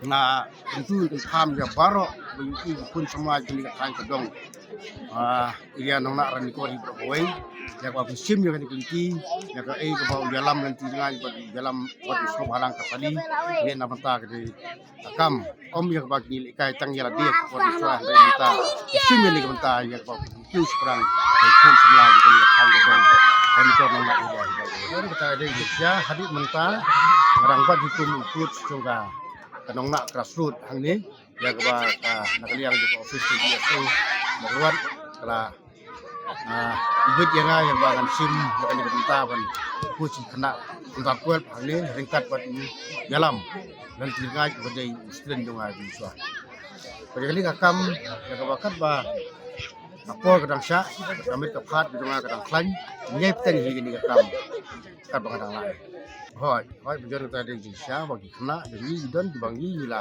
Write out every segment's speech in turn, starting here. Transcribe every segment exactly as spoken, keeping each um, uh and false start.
Nga kyntu kynpham ïa baroh ba ïohi ki khun samla jong kane ka thaiñ ka dong, ah, area Nongnah Ranikor hi baroh kawei, ïa kaba pynshim ïa kane ka lynti, ïa kaei kaba u ïalam lynti jngai bad u ïalam bad u sngewbhalang ka sali. Ïa na bynta kane ka kam, ym ïa kaba kine lehkai tang ïa lade ka por mynshuwa, hynrei mynta pynshim ïa kane ka bynta ïa kaba kiew shaphrang ka khun samla jong kane ka thaiñ ka dong Ranikor Nongnah area hi baroh. Ïa kata dei jingshisha hadien mynta nga dang bat hi kum u coach jong ka ka Nongnah Grassroot hangne, ïa kaba ka na ka liang jong ka office jong D S O Mawkyrwat ka la, ah, ibit ïa nga ïa kaba ngan shim ïa kane ka bynta ban coach ki khynnah under twelve hangne ryngkat bad u ïalam lynti jngai uba dei u student jong nga mynshuwa. Bad ïa kane ka kam ïa kaba katba ka por ka dang shah, ka miet ka phad ka jong nga ka dang khlaiñ, ngi ïai bteng hi kane ka kam katba nga dang lah. Hooid, hooid, ba jon kata dei jingshisha ba ki khynnah jong ngi ki don kiba ngi la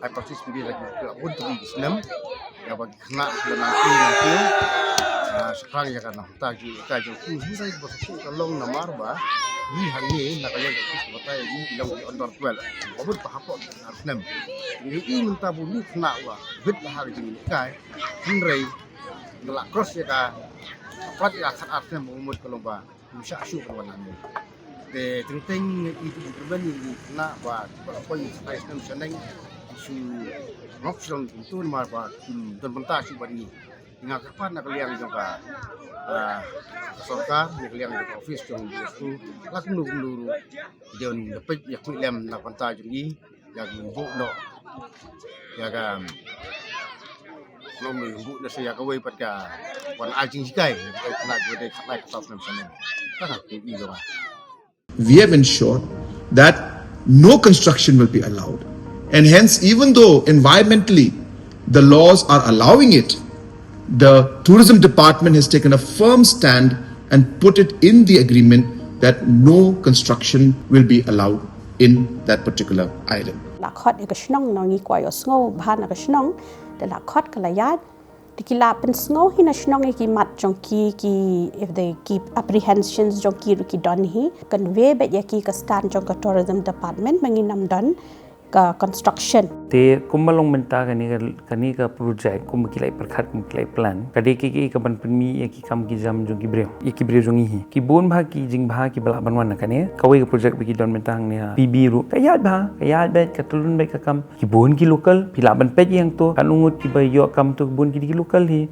ai practice ïa ki la bun tylli ki snem. Ïa ba ki khynnah ki la nang kiew nang kiew, ah, shaphrang ïa ka nangta ki ka jong ki, hynrei ba ka shu ka long namar ba ngi hangne na ka liang ka office ka batai ngi ki long ki under twelve. Ba bun ba hapoh ki ar snem. Ngi ïohi mynta ba u khynnah uba bit bha ha ka jingïalehkai, hynrei nga la cross ïa ka, prat ïa ka khat ar snem ba mut ka long ba ym shah shuh ban wan hangne. Te teng teng i tu implement i khynnah ba ki ba la poi khatlai snem shaneng, ki shu ngop shlong kumtu namar ba kim don bynta shuh bad ngi. Nga kyrpad na ka liang jong ka, ah, ka sorkar, na ka liang jong ka office jong D S O, la kumno kumno ruh ki don da peit ïa ka lem na ka bynta jong ngi. Ïa ka buh noh, ïa ka, um, nong buh noh sa ïa kawei pat ka wan ai jinghikai ïa ka khynnah ka dei khynnah ka snem shaneng. Ka ha ki i ka ba. We have ensured that no construction will be allowed, and hence, even though environmentally the laws are allowing it, the tourism department has taken a firm stand and put it in the agreement that no construction will be allowed in that particular island. La khot ïa ka shnong, nong i kwah ïohsngew bha na ka shnong, te la khot ka la ïaid, te ki la pynsngew hi na shnong ïa ki mat jong ki, ki, if they keep apprehensions jong ki ruh ki don hi, convey beit ïa ki ka stand jong ka tourism department ba ngin ym don ka construction. Te kumba long mynta kane ka, kane ka project, kumba ki la pyrkhat, kumba ki la plan, ka dei ka, ka, ka ban pynmih ïa ki kam ki jam jong ki briew, ïa ki briew jong ngi hi. Ki bun bha ki jingbha kiba lah ban wan na kane. Kawei ka project ba ki don mynta hangne ha P B ruh, ka ïaid bha, ka ïaid beit, ka tyllun beit ka kam. Ki bun ki local, phi lah ban peit ïa to, katno ngut kiba ïoh kam to, ki bun ki dei ki local hi.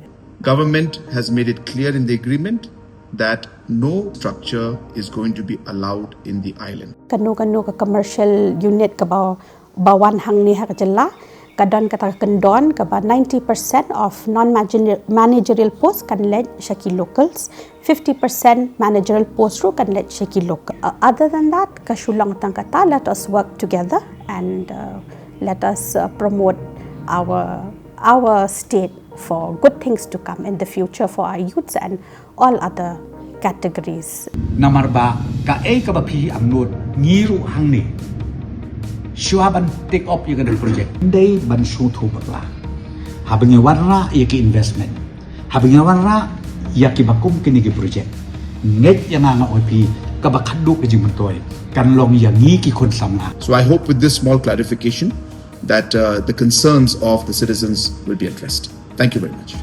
Government has made it clear in the agreement that no structure is going to be allowed in the island. Kano kano ka commercial unit kaba, ba wan hangne ha ka jylla, ka don kata ka kyndon kaba ninety percent of non-managerial post kan leit sha ki locals, fifty percent managerial post ruh kan leit sha ki local. Uh, other than that, ka shu long tang kata, let us work together and, uh, let us, uh, promote our, our state for good things to come in the future for our youths and all other categories. Namar ba kaei kaba phi angnud, ngi ruh hangne, shuwa ban take up ïa kane ka project, dei ban sngewthuh bakla. Haba ngi wanrah ïa ki investment, haba ngi wanrah ïa kiba kum kine ki project, ngeit ïa nga, nga ong ïa phi, kaba khadduh ka jingmyntoi kan long ïa ngi ki khun samla. So I hope with this small clarification that, uh, the concerns of the citizens will be addressed. Thank you very much.